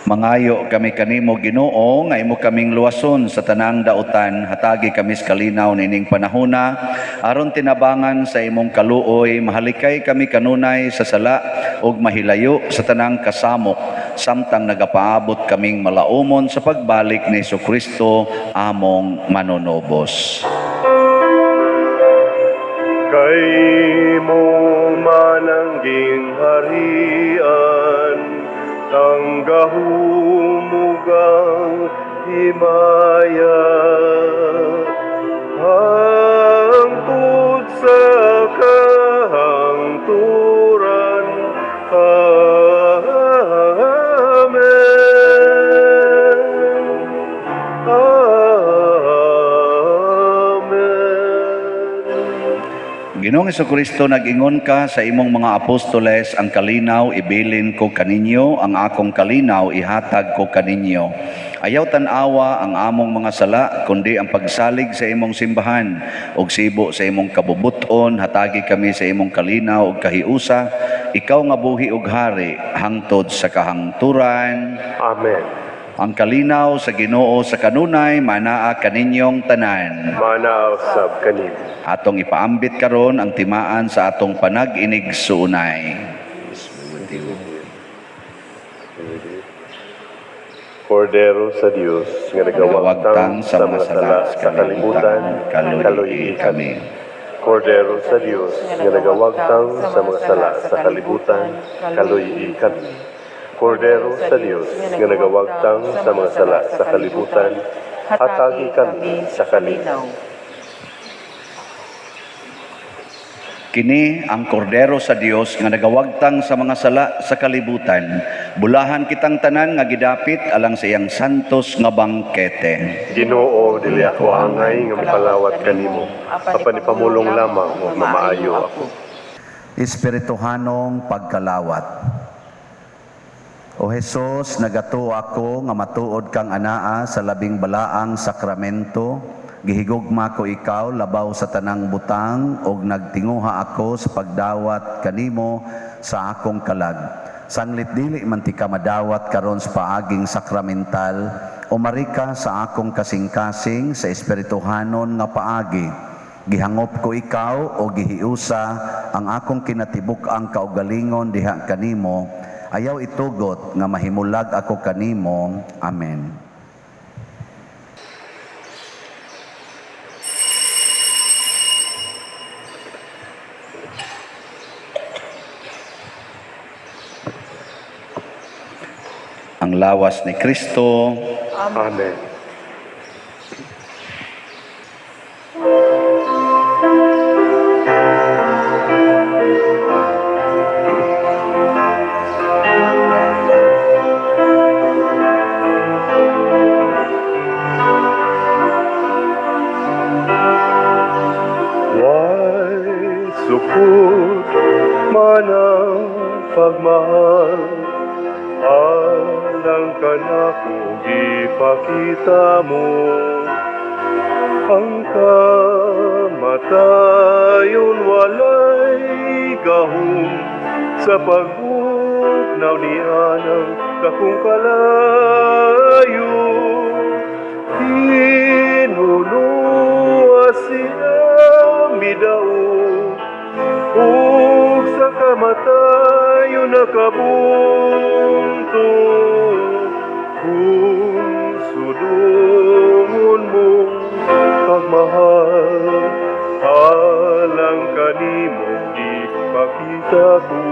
Mangayo kami kanimo, Ginoo, nga imo kaming luwason sa tanang dautan. Hatagi kami sa kalinaw nining panahona aron tinabangan sa imong kaluoy mahalikay kami kanunay sa sala ug mahilayo sa tanang kasamok samtang nagapaabot kaming malaumon sa pagbalik ni Kristo among manunubos. Kay imo man ang gingharian, ang gahom ug ang himaya, hangtod sa kahangturan. Amen. Amen. Ginoong Kristo, nag-ingon ka sa imong mga apostoles, "Ang kalinaw ibilin ko kaninyo, ang akong kalinaw ihatag ko kaninyo." Ayaw tan-awa ang among mga sala, kundi ang pagsalig sa imong simbahan ug sibo sa imong kabubuton, hatagi kami sa imong kalinaw ug kahiusa, ikaw nga buhi ug hari hangtod sa kahangturan. Amen. Ang kalinaw sa Ginoo sa kanunay manaa kaninyong tanan. Manaa usab kanimo. Atong ipaambit karon ang timaan sa atong panag-inigsuonay. Kordero sa Dios nga Nagawagtang nagawagtang sa mga sala sa kalibutan, kaluy kaluy kami. Kordero sa Dios nga nagawagtang sa mga sala sa kalibutan, kaluy kami. Kordero sa Dios nga nagawagtang sa mga sala sa kalibutan, hatagi kami sa kalinaw. Kini ang kordero sa Dios nga nagawagtang sa mga sala sa kalibutan. Bulahan kitang tanan nga gidapit alang sa iyang santos nga bangkete. Ginoo, dili ako angay nga mipalawat kanimo, apan ipamulong lamang ug mamaayo ako. Espirituhanong pagkalawat. O Hesus, nagatuo ako nga matuod kang anaa sa labing balaang sakramento. Gihigugma ko ikaw labaw sa tanang butang ug nagtinguha ako sa pagdawat kanimo sa akong kalag. Sanglit dili man tika madawat karon sa paaging sakramental, umari ka sa akong kasing-kasing sa espirituhanon nga paagi. Gihangop ko ikaw o gihiusa ang akong kinatibuk-ang kaugalingon diha kanimo. Ayaw itugot nga mahimulag ako kanimo. Amen. Lawas ni Kristo. Amen. Why sukod man ang pagmahal alang kanako gipakita mo ang kamatayon walay gahom sa pagbugnaw ni anang dakong kalayo. Hinunua siya midaog ug sa kamatayon nakabunto. Kung sudungon mo pagmahal alang kanimo ipakita ko.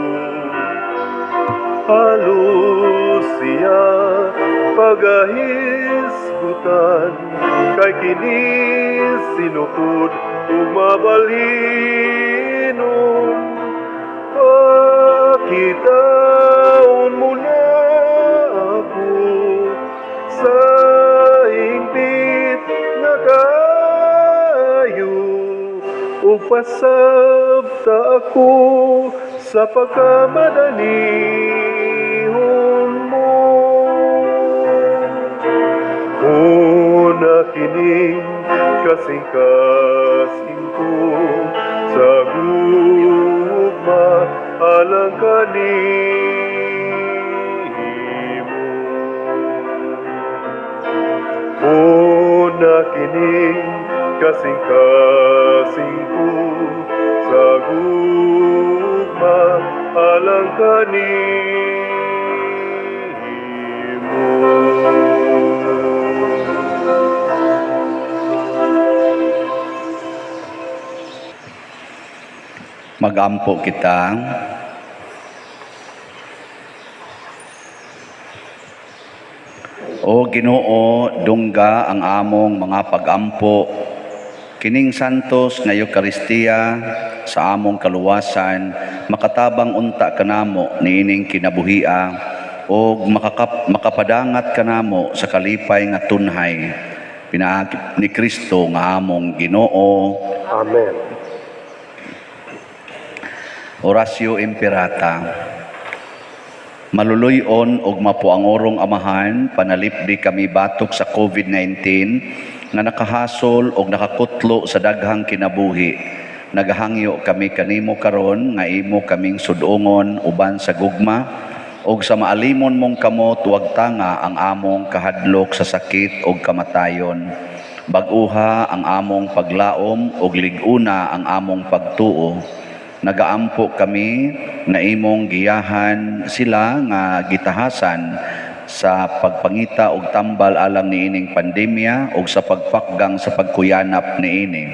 Halos siya pagahisgutan kay kini sinukod ug mabalinon. Pakitaon mo na ako sa ingpit nga kayo ug pasabta ako sa pagkamadalihon mo. Una kining kasing-kasing ko sa gugma alang kanimo. Una kining kasing-kasing ko sa gugma alang kanimo. Magampo kita. O Ginoo, dungga ang among mga pagampo kining santos nga Eukaristiya sa among kaluwasan, makatabang unta kanamo niining kinabuhia og makapadangat kanamo sa kalipay nga tunhay pinaagi ni Kristo nga among Ginoo. Amen. Oratio Imperata. Maluluy-on og mapuangorong Amahan, panalipdi kami batok sa COVID-19 nga nakahasol og nakakutlo sa daghang kinabuhi. Nagahangyo kami kanimo karon nga imo kaming sudongon uban sa gugma og sa maalimon mong kamot wagtanga ang among kahadlok sa sakit og kamatayon. Bag-uha ang among paglaom og lig-una ang among pagtuo. Nagaampo kami nga imong giyahan sila nga gitahasan sa pagpangita og tambal alang niining pandemya og sa pagpakgang sa pagkuyanap niini.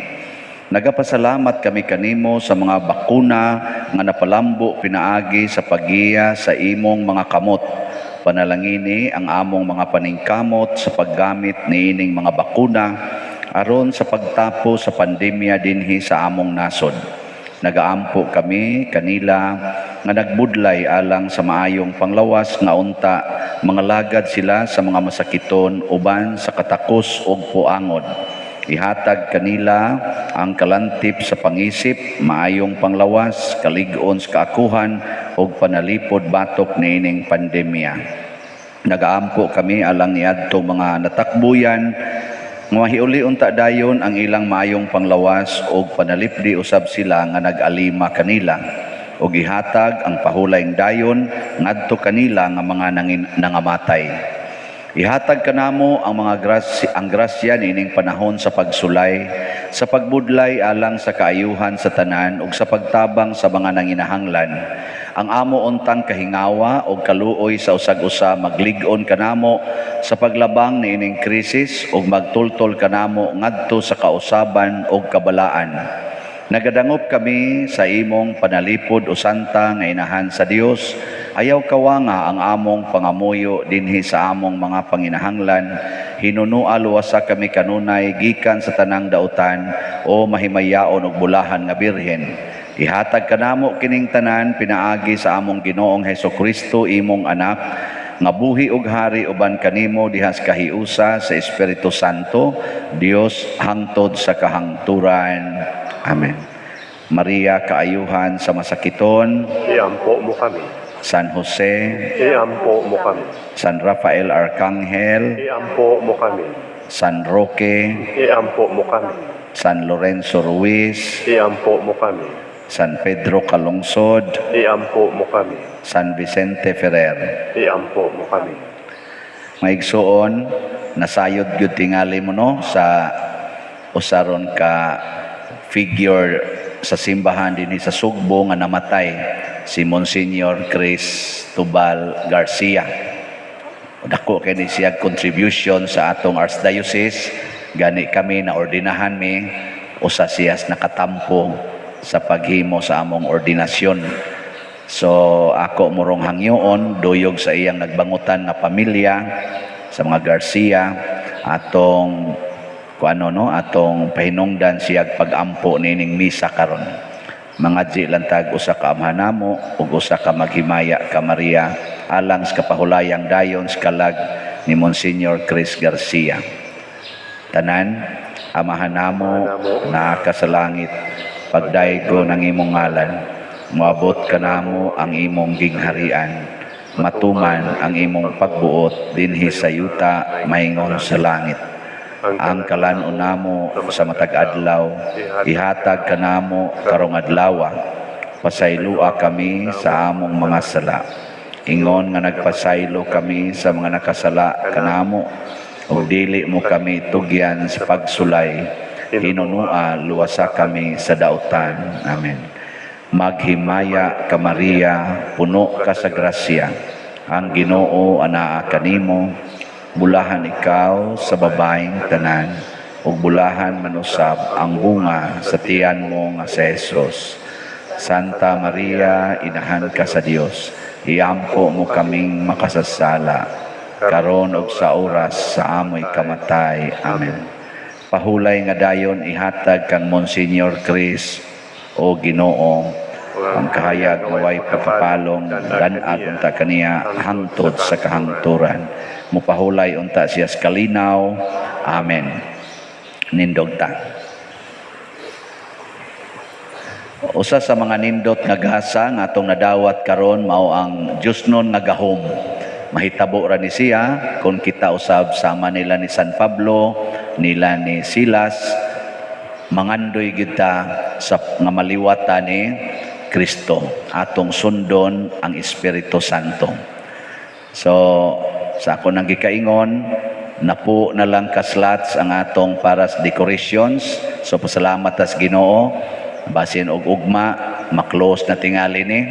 Nagapasalamat kami kanimo sa mga bakuna nga napalambo pinaagi sa paggiya sa imong mga kamot. Panalangini ang among mga paningkamot sa paggamit niining mga bakuna aron sa pagtapos sa pandemya dinhi sa among nasod. Nagaampo kami kanila nga nagbudlay alang sa maayong panglawas nga unta mangalagad sila sa mga masakiton uban sa katakos og puangod. Ihatag kanila ang kalantip sa pangisip, maayong panglawas, kalig-on sa kaakuhan ug panalipod batok niining pandemya. Nagaampo kami alang niadto mga natakbuyan nga mahiuli unta dayon ang ilang maayong panglawas og panalipdi usab sila nga nag-alima kanila og ihatag ang pahulayng dayon ngadto kanila nga mga nangamatay. Ihatag kanamo ang mga grasya, ang grasya niining panahon sa pagsulay, sa pagbudlay alang sa kaayuhan sa tanan ug sa pagtabang sa mga nanginahanglan. Ang amo untang kahingawa og kaluoy sa usag-usa maglig-on kanamo sa paglabang niining krisis ug magtultol kanamo ngadto sa kausaban ug kabalaan. Nagadangop kami sa imong panalipod, o Santa nga Inahan sa Dios. Ayaw kawanga ang among pangamuyo dinhi sa among mga panginahanglan. Hinunua luwasa kami kanunay gikan sa tanang dautan, o mahimayaon ug bulahan nga Birhen. Ihatag kanamo kining tanan pinaagi sa among Ginoong Heso Kristo, imong anak, nga buhi ug hari uban kanimo diha sa kahiusa sa Espiritu Santo, Dios, hangtod sa kahangturan. Amen. Maria, kaayuhan sa masakiton, Iampo mo kami. San Jose, Iampo mo kami. San Rafael Arcangel, Iampo mo kami. San Roque, Iampo mo kami. San Lorenzo Ruiz, Iampo mo kami. San Pedro Calungsod, Iampo mo kami. San Vicente Ferrer. Iampo mo kami. Mga igsuon, nasayod gyud tingali mo, no, sa usaron ka figure sa simbahan dinhi sa Sugbo nga namatay, si Monsignor Cristobal Garcia. Dako kay ni siya contribution sa atong archdiocese, gani kami na ordinahan mi, usa siya sa nakatampo sa paghimo sa among ordinasyon. So ako murong hangyoon duyog sa iyang nagbangutan nga pamilya, sa mga Garcia, atong kuano, no, atong pahinungdan siya pagampo nining misa karon. Mangadji lang tag usa ka Amahan namo ug usa ka Maghimaya ka Maria alang sa kapahulayang dayon sa kalag ni Monsignor Chris Garcia. Tanan, Amahan namo naa ka sa langit, pagdaygon ang imong ngalan, moabot kanamo ang imong gingharian, matuman ang imong pagbuot dinhi sa yuta maingon sa langit. Ang kalan-on namo sa matag adlaw ihatag kanamo karong adlawa. Pasaylua kami sa among mga sala, ingon nga nagpasaylo kami sa mga nakasala kanamo, ug dili mo kami tugyan sa pagsulay, hinunua luwasa kami sa dautan. Amen. Maghimaya ka, Maria, puno ka sa grasya. Ang Ginoo anaa kanimo. Bulahan ikaw sa babaeng tanan, ug bulahan man usab ang bunga sa tiyan mo nga si Jesus. Santa Maria, Inahan ka sa Dios, iampo mo kaming makasasala, karon ug sa oras sa amoy kamatay. Amen. Pahulay nga dayon ihatag kang Monsignor Chris, o Ginoo, ang kahayag nga way pagkapalong, dan-ag unta kaniya hangtod sa kahangturan. Mupahulay unta siya sa kalinaw. Amen. Nindog ta. Usa sa mga nindot nga gasa nga atong nadawat karon mao ang Diosnon nga gahom. Mahitabo ra ni siya kung kita usab sama nila ni San Pablo, nila ni Silas, mangandoy kita sa nga maliwata ni Kristo. Atong sundon ang Espiritu Santo. So, sa ako nang gikaingon, napo na lang ka slots ang atong para sa decorations. So, pasalamat tas Ginoo. Basin og ugma, ma-close na tingali ni.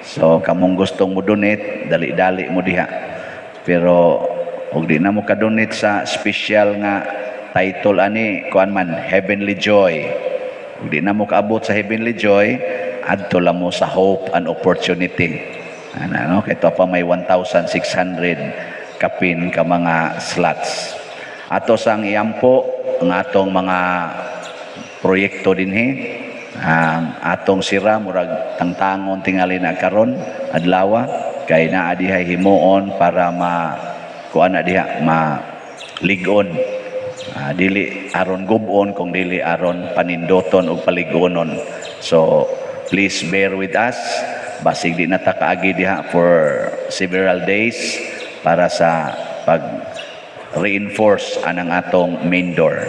So, kamong gustong mo donate, dali-dali mo diha. Pero, og di na mo ka-donate sa special nga title ani, kuan man, Heavenly Joy. Ug di na mo kaabot sa Heavenly Joy, adto lang mo sa Hope and Opportunity. Ano, no? Kay pa may 1,600 kapin ka mga slots. Ato sang iampo ang atong mga proyekto dinhi. Ang atong sira murag tangtangon tingali na karon adlawa kay naa dihay himuon para ma kuan na diha, ma ligon. Dili aron gubon kung dili aron panindoton og paligonon. So please bear with us, basig di na ta kaagi diha for several days para sa pag reinforce anang atong main door.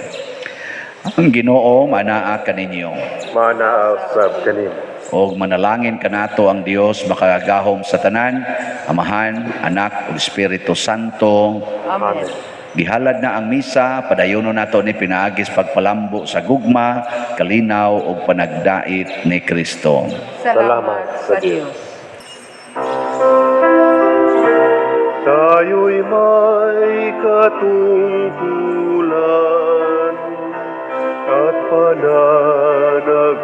Ang Ginoo manaa kaninyo. Manaa sab kanimo. Og manalangin kanato ang Dios makagagahom sa tanan, Amahan, Anak ug Espiritu Santo. Amen. Gihalad na ang misa, padayonon nato ni pinaagis pagpalambo sa gugma, kalinaw ug panagdait ni Kristo. Salamat sa Diyos. Tayo'y may katungkulan at pananagutan.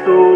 Kristo.